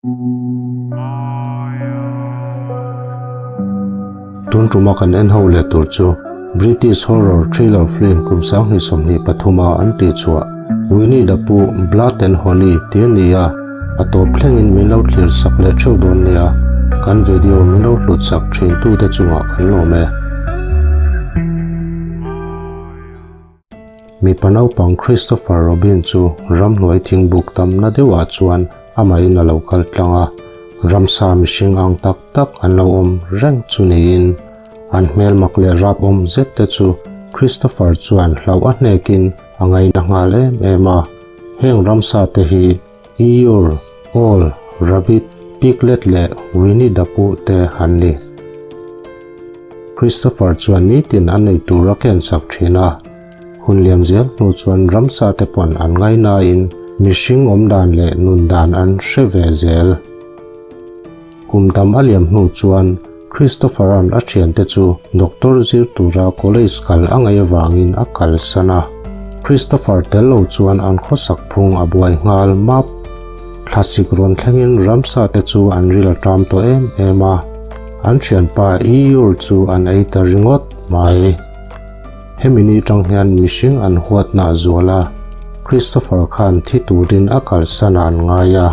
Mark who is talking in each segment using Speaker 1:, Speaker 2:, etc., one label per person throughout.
Speaker 1: Tun tuma kan en ho leh tur chu British horror thriller film kum 2023 a an tih chhuah Winnie the Pooh Blood and Honey tih a ni a, a tawp thlengin min lo thlir sak leh theuh dawn nia, kan video min lo hlut sak thin tute chungah kan lawm e. Mipa naupang Christopher Robin chu ramhnuai thingbuk tamna deuhah chuan amahin a lo kal tlang a, ramsa mihring ang tak tak an lo awm reng chu niin an hmelmak leh rap awm zet te chu Christopher chuan hlauh a hnekin a ngaina nghal em em a. Heng ramsa te hi Eeyore, Owl, Rabbit, Piglet leh Winnie the Pooh te an ni. Christopher chuan nitin a nei tur a kensak thin a. Hun liam zel hnu chuan ramsa te pawn an ngainain mihring awm dan leh nun dan an hre ve zel. Kum tam a liam hnu chuan Christopher-a'n a thiante chu doctor zir tura college kal a ngaih avangin a kalsan a. Christopher tel lo chuan an khawsak phung a buai nghal map. Thlasik rawn thlengin ramsa te chu an ril a ṭam tawh em em a. An thianpa Eeyore chu an ei ta ringawt mai. Hemi ni tang hian mihring an huatna a zual a, Christopher khan thi turin a kalsan ah an ngai a,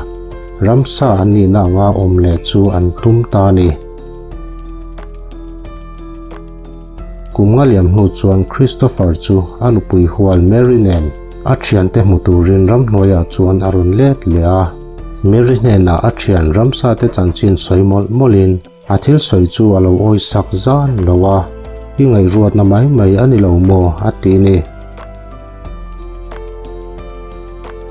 Speaker 1: ramsa an nihna anga awm leh chu an tum ta a ni. Kum nga liam hnu chuan Christopher chu a nupui hual Mary nen a thiante hmu turin ramhnuaiah chuan a rawn let leh a. Mary hnenah a thian ramsa te chanchin sawi mawlh mawlhin a thil sawi chu a lo awi sak zan lo a, I ngaihruatna mai mai a ni lo maw? a ti ni.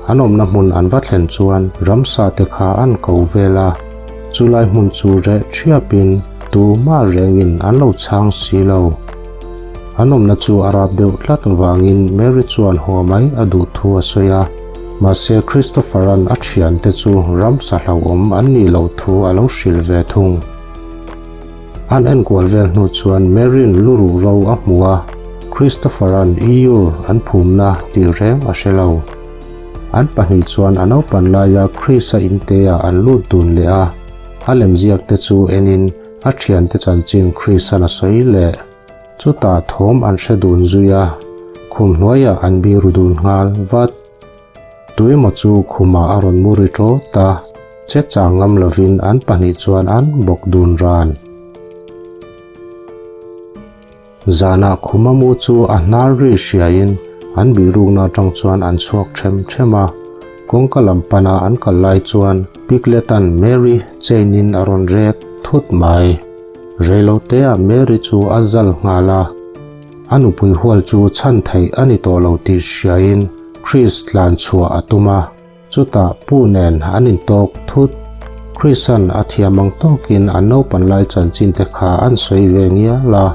Speaker 1: An awmna hmun an va thlen chuan ramsa te kha an ko vel a, chulai hmun chu reh thiapin tumah rengin an lo chhang si lo. An awmna chu a rap deuh tlat vangin Mary chuan haw mai a duh thu a sawi a. Mahse Christopher-a'n a thiante chu ramsa hlauhawm an nih loh thu a lo hrilh ve thung. An enkual vel hnu chuan Mary'n lu ruh ro a hmu a, Christopher-a'n Eeyore an phumna tih reng a hre lo. An pahnih chuan a naupan laia Chris-a inteah an lut dun leh a, a lemziak te chu enin a thiante chanchin Chris-a'n a sawi leh. Chutah thawm an hre dun zui a, khum hnuaiah an biru dun nghal vat. Tuemaw chu khumah a rawn mu ri ṭawt a, che chang ngam lovin an pahnih chuan an bawk dun ran. Zanah khuma mu chu a hnar ri hriain an bihrukna aṭang chuan an chhuak ṭhem ṭhem a, kawngka lam pana an kal lai chuan Piglet-a'n Mary chain-in a rawn rek thut mai. Reiloteah Mary chu a zal nghal a, a nupui hual chu chhan theih a ni tawh lo tih hriain Chris tlan chhuah a tum a, chutah Pu nen an intawk thut. Chris-a'n a thiam ang tawkin an naupan lai chanchin te kha an sawi ve ngial a,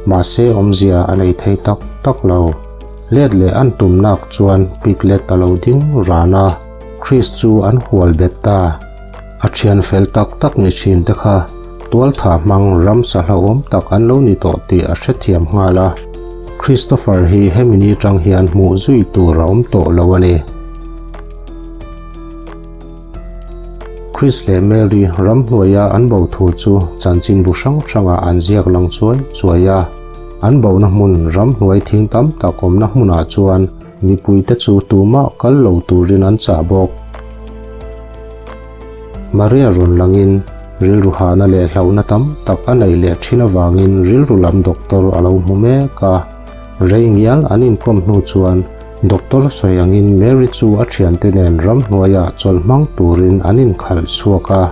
Speaker 1: mahse awmzia a nei thei tak tak lo. Let leh an tum nak chuan Piglet a lo ding ran a, Chris chu an hual bet ta. A thian fel tak tak ni thin te kha tualtha hmang ramsa hlauhawm tak an lo ni tawh tih a hrethiam nghal a. Christopher hi hemi ni tang hian hmuh zui tur a awm tawh lo a ni. Chris leh Mary ramhnuaia an bo thu chu chanchinbu hrang hrangah an ziak lang chuai chuai a. An bona hmun ramhnuai thing tam tak awmna hmunah chuan Mipuite chu tumah kal lo turin an chah bawk. Maria rawn langin rilru hahna leh hlauhna tam tak a neih leh thin avangin rilru lam doctor a lo hmu mek a. Rei ngial an inkawm hnu chuan doctor sawi angin Mary chu a thiante nen ramhnuaiah chawlh hmang turin an inkhalh chhuak a.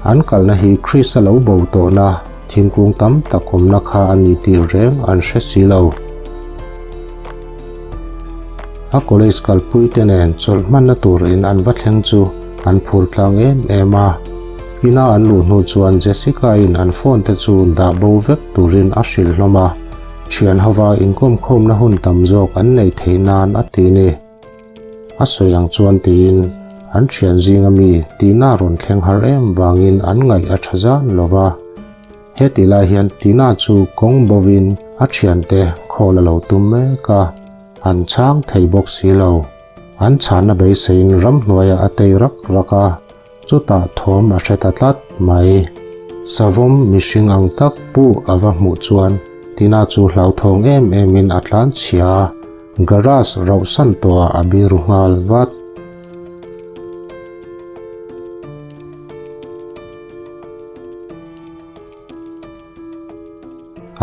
Speaker 1: An kalna hi Chris-a lo bo tawhna thingkung tam tak awmna kha a ni tih reng an hre si lo. A college kalpui te nen chawlh hmanna tur in an va thleng chu an phur tlang em em a. Ina an luh hnu chuan Jessica in an phone te chu dah bo vek turin a hrilh hlawm a, thian hova inkawmkhawmna hun tam zawk an neih theih nan a ti ni. A sawi ang chuan tiin an thian zinga mi Tina rawn thleng har em vangin an ngaih a tha zan lova. Heti lai hian Tina chu kawng bovin a thiante khawl a lo tum mek a, an chhang thei bawk si lo. An chhanna beiseiin ramhnuaiah a tei rak rak a. Chutah thawm a hre ta tlat mai. Savawm mihring ang tak pu a va hmuh chuan Tina chu hlauthawng em emin a tlan chhia a, garage rauhsan tawhah a biru nghal vat.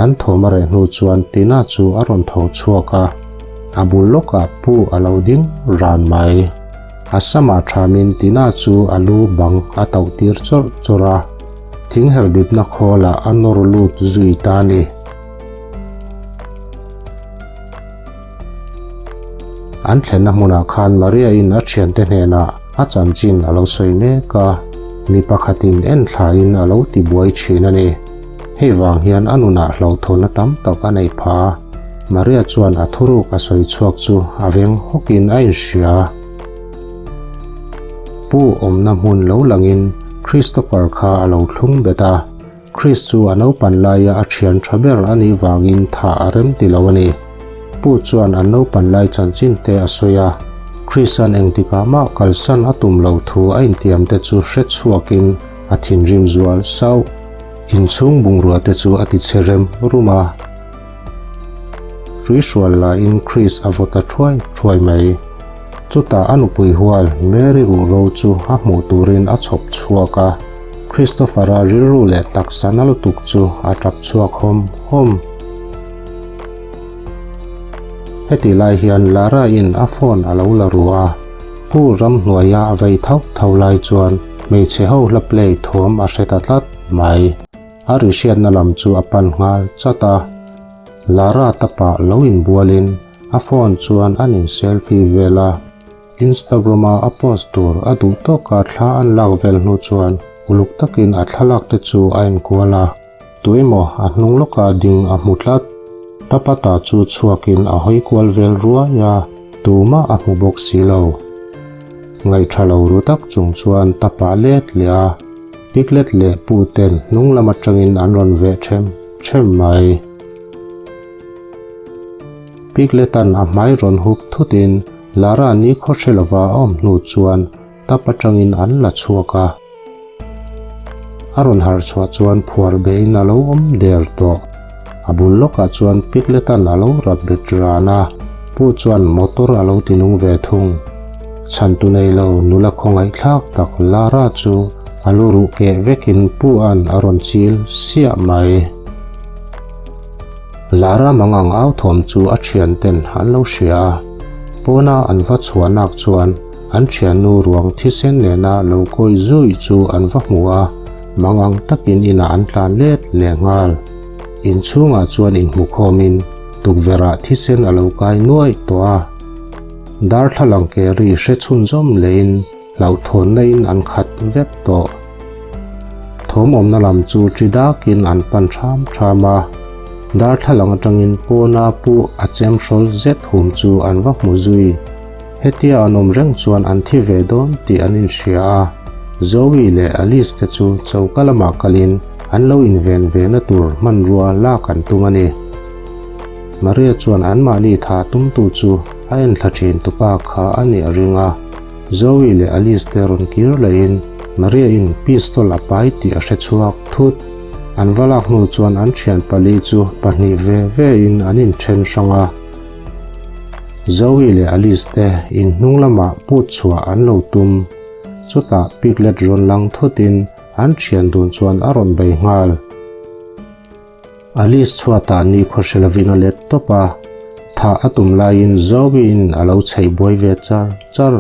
Speaker 1: An thawm a reh hnu chuan Tina chu a rawn tho chhuak a, a bul lawkah pu a lo ding ran mai. A samah thamin Tina chu a lu bang a tauh tir chawrh chawrh a, thing her dipna khawlah a nawr lut zui ta a ni. An thlenna hmunah khan Maria-in a thiante hnenah a chanchin a lo sawi mek a, mi pakhatin en thlain a lo ti buai thin a ni. Hei vang hian a nunah hlauhthawnna tam tak a nei pha. Maria chuan a thuruk a sawi chhuak chu a veng hawkin a inhria. Pu awmna hmun lo langin Christopher kha a lo thlung bet a. Chris chu a naupan laia a thian tha ber a nih vangin thah a rem ti lo a ni. Pu chuan an naupan lai chanchin te a sawi a, Chris-a'n engtikah mah kalsan a tum lo thu a intiam te chu hre chhuakin a thinrim zual sauh. Inchhung bungrua te chu a ti chhe rem rum a. Hruihrual lahin Chris a vaw ta thuai thuai mai. Chutah a nupui hual Mary ruhro chu a hmuh turin a chhawp chhuak a, Christopher-a rilru leh taksa na lutuk chu a tap chhuak hawm hawm. Heti lai hian Lara-in a phone a lo la ru a, Pu ramhnuaia a vei thauh thauh lai chuan hmeichhe ho hla play thawm a hre ta tlat mai. A ri hriatna lam chu a pan nghal chat a, Lara tapah lo inbualin A phone chuan an in selfie vel a, Instagram a a post tur a duh tawka thla an lak vel hnu chuan uluk takin a thlalak te chu a enkual a, tuemaw a hnung lawka ding a hmu tlat. Tapata chu chhuakin a hawi kual vel ruai a, tumah a hmu bawk si lo. Ngaihṭha lo ru tak chung chuan tapa let leh a, Piglet leh Pu ten hnung lam aṭangin an rawn veh ṭhem ṭhem mai. Piglet-a'n a hmai rawn hup thutin Lara ni khaw hre lova a awm hnu chuan tap atangin an la chhuak a. A rawn harh chhuah chuan phuar behin a lo awm der tawh. A bul lawkah chuan Piglet-a'n a lo rap bet ran a, Pu chuan motor a lo tinung ve thung. Chhantu nei lo nula khawngaihthlak tak Lara chu a lu ruh keh vekin Pu-a'n a rawn chil siah mai. Lara mangang au thawm chu a thian ten an lo hria a, pawna an va chhuah nak chuan an thiannu ruang thisen nena lo kawi zui chu an va hmu a, mangang takin inah an tlan let leh nghal. Inchhungah chuan inhmukhawmin tukverhah thisen a lo kai nuaih tawh a, darthlalang ke ri hre chhunzawm lehin Hlauhthawnna in an khat vek tawh. Thawm awmna lam chu ṭi dakin an pan ṭham ṭham a, darthlalang aṭangin pawna pu a chem hrawl zet hum chu an va hmu zui. Hetia an awm reng chuan an thi ve dawn tih an inhria a, Zoe leh Alice te chu choka lamah kalin an lo inven ve na tur hmanrua lak an tum a ni. Maria chuan anmahni tha tumtu chu a enthla ṭhin tupa kha a nih a ring a. Zoe leh Alice te rawn kir lehin Maria-in pistol a pai tih a hre chhuak thut. An va lak hnu chuan an thian pali chu pahnih ve vein an inthen hrang a. Zoe leh Alice te in hnung lamah put chhuah an lo tum. Chutah Piglet rawn lang thutin an thian dun chuan a rawn bei nghal. Alice chhuatah ni khawhre lovin a let tawp a, thah a tum laiin Zoe-in a lo chheih buai ve char char.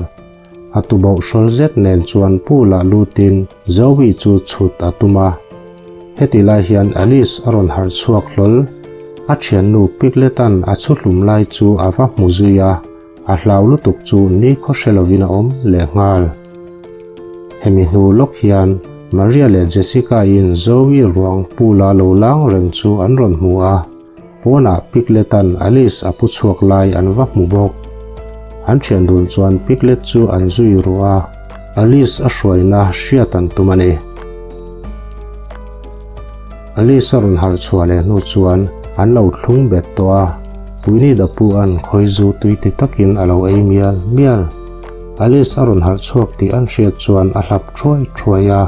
Speaker 1: A tuboh hrawl zet nen chuan pool-ah lutin Zoe chu chhut a tum a. Heti lai hian Alice a rawn harh chhuak hlawl. A thiannu Piglet-a'n a chhu hlum lai chu a va hmu zui a, a hlau lutuk chu ni khawhre lovin a awm leh nghal. Hemi hnu lawk hian Maria leh Jessica-in Zoe ruang pool-a lo lang reng chu an rawn hmu a, pawnah Piglet-a'n Alice a pu chhuak lai an va hmu bawk. An thian dun chuan Piglet chu an zui ruh a, Alice a hruaina hriat an tum a ni. Alice a rawn harh chhuah leh hnu chuan an lo thlung bet tawh a, Winnie the Pooh-a'n khawizu tui ti takin a lo ei mial mial. Alice a rawn harh chhuak tih an hriat chuan a hlap thuai thuai a.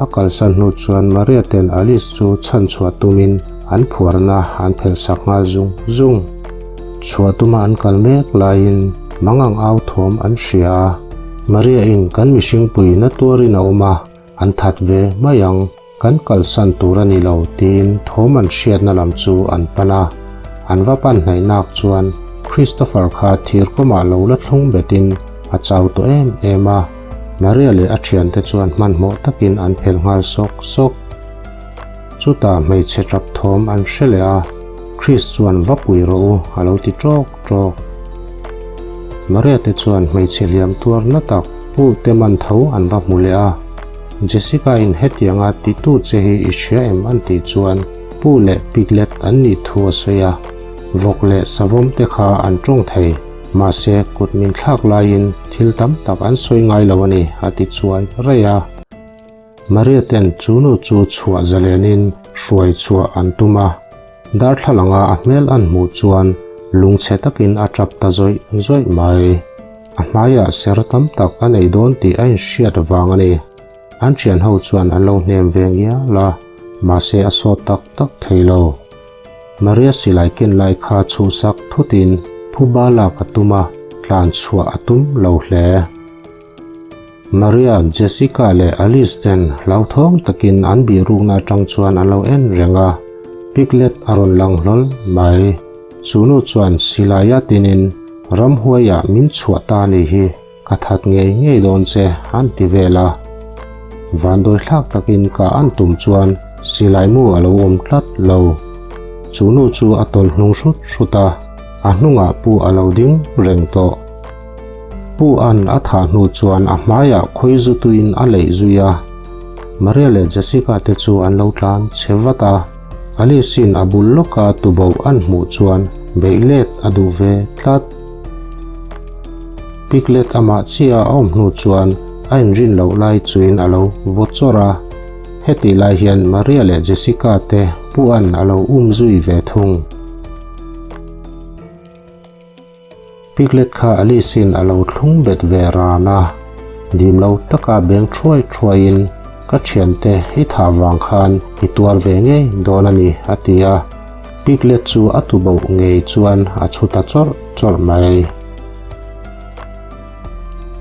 Speaker 1: A kalsan hnu chuan Maria ten Alice chu chhan chhuah tumin an phuarna an phelh sak nghal zung zung. Chhuah tuma an kal mek laiin mangang au thawm an hria a, Maria in kan mihring pui na tuarin a awm a, an that ve mai ang, kan kalsan tur a ni lo tiin thawm an hriatna lam chu an pan a. An va pan hnaih nak chuan Christopher kha thir kawmah lo la thlung betin a chau tawh em em a, Maria leh a thiante chuan hmanhmawh takin an phelh nghal sawk sawk. Chutah hmeichhe tap thawm an hre leh a, Chris chuan va pui rawh u a lo ti tawk tawk. Maria te chuan hmeichhe hliam tuar na tak Pu te man tho an va hmu leh a, Jessica in hetianga titu che hi i hria em an tih chuan Pu leh Piglet an nih thu a sawi a, vawk leh savawm te kha an tawng thei, mahse kut min thlak laiin thil tam tak an sawi ngai lo a ni a ti chuai raih a. Maria ten chu nu chu chhuah zalenin hruai chhuah an tum a, darthlalanga a hmel an hmuh chuan lungchhe takin a tap ta zawih zawih mai. A hmaiah ser tam tak a nei dawn tih a inhriat vang a ni. An thian ho chuan an lo hnem ve ngial a, mahse a sawt tak tak thei lo. Maria silai ken lai kha chhuhsak thutin phuba lak a tum a, tlan chhuah a tum lo hle. Maria, Jessica leh Alice ten hlauthawng takin an bihrukna atang chuan an lo en reng a, Piglet a rawn lang hlawl mai. Chu nu chuan silaia tinin ramhuaiah min chhuah ta ni hi ka that ngei ngei dawn che an ti vel a. Vandawi thlak takin ka an tum chuan silai mu a lo awm tlat lo. Chu nu chu a tawlh hnung hrut hrut a, a hnungah pu a lo ding reng tawh. Pu An a thah hnu chuan a hmaiah khawi zutuin a leih zui a. Maria leh Jessica te chu an lo tlan chhe vat a. Alice-in a bul lawka tuboh an hmuh chuan beih let a duh ve tlat. Piglet amah chiah a awm hnu chuan a inrin loh lai chuin a lo vaw chawrh a. Hetih lai hian Maria leh Jessica te Pu An a lo um zui ve thung. Piglet kha Alice-in a lo thlung bet ve ran a, dim lo taka beng thuai thuaiin, Ka thiante i thah vang khan i tuar ve ngei dawn a ni, a ti a. Piglet chu a tuboh ngei chuan a chhu ta chawrh chawrh mai.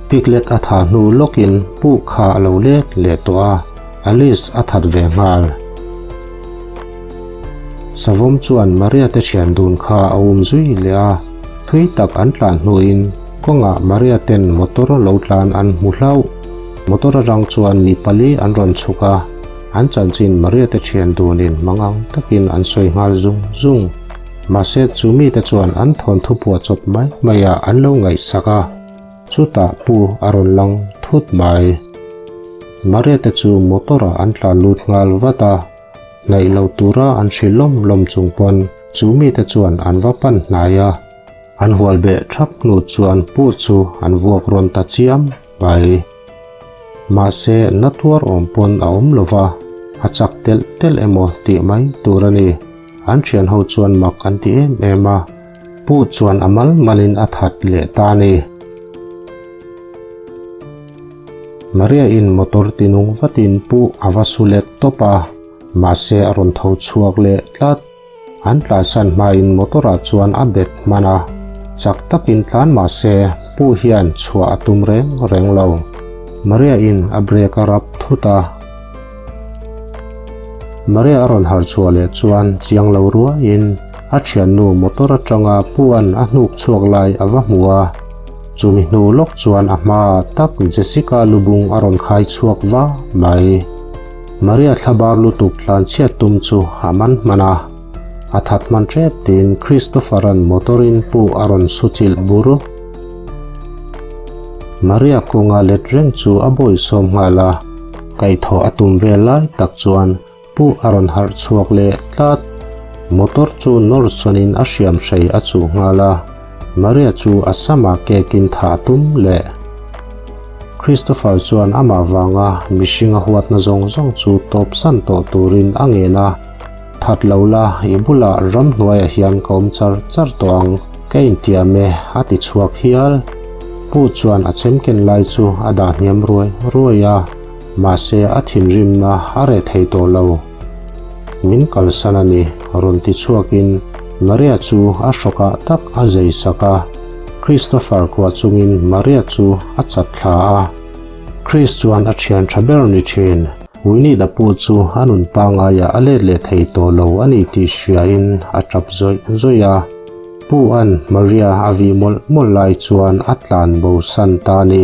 Speaker 1: Piglet a thah hnu lawkin puk kha a lo let leh tawh a, Alice a that ve nghal. Savawm chuan Maria te thian dun kha a um zui leh a, thui tak an tlan hnuin kawngah Maria ten motor lo tlan an hmu hlauh. Motor atang chuan mi pali an rawn chhuk a, an chanchin Maria te thian dunin mangang takin an sawi nghal zung zung. Mahse chu mite chuan an thawnthu puah chawp mai maiah an lo ngaihsak a, chutah pu a rawn lang thut mai. Maria te chu motor ah an tlan lut nghal vat a, hnaih lo tura an hrilh lawm lawm chung pawn chu mite chuan an va pan hnai a, an hual beh thap hnu chuan pu chu an vuak rawn ta chiam mai. Mahse na tuar awm pawn a awm lo va, a chak telh telh emaw tih mai tur a ni. An thian ho chuan mak an ti em em a, Pu chuan a mal malin a that leh ta a ni. Maria in motor tinung vatin Pu a va su let tawp a, mahse a rawn tho chhuak leh tlat. An tlansan hmain motor ah chuan a bet hman a, chak takin tlan mahse Pu hian chhuah a tum reng reng lo. Maria in a brake a rap thut a. Maria a rawn harh chhuah leh chuan chiang lo ruaiin a thiannu motor atanga Puan a hnuk chhuak lai a va hmu a. Chumi hnu lawk chuan a hmaah tak Jessica lubung a rawn khai chhuak va mai. Maria thlabar lutuk tlan chhiat tum chu a man hman a. A that hman tep tiin Christopher-a'n motor-in pu a rawn su chilh bur. Maria kawnga let reng chu a bawihsawm nghal a, kaihthawh a tum vel lai tak chuan pu a rawn harh chhuak leh tlat. Motor chu nawr sawnin a hriam hrei a chuh nghal a, Maria chu a sama kekin thah a tum leh. Christopher chuan amah vanga mihring a huatna zawng zawng chu tawpsan tawh turin a ngen a. That lo la, i bulah ramhnuaiah hian ka awm char char tawh ang. Ka intiam e, a ti chhuak hial. Pu chuan a chem ken lai chu a dah hniam ruai ruai a, mahse a thinrimna a reh thei tawh lo. Min kalsan a ni, rawn ti chhuakin Maria chu a hrawkah tak a zei sak a. Christopher kuah chungin Maria chu a chat thla a. Chris chuan a thian tha ber ni thin. Winnie the Pooh chu a nun pangaiah a let leh thei tawh lo a ni tih hriain a tap zawih zawih a. Pooh-a'n Maria a vih mawlh mawlh lai chuan a tlan bo san ta a ni.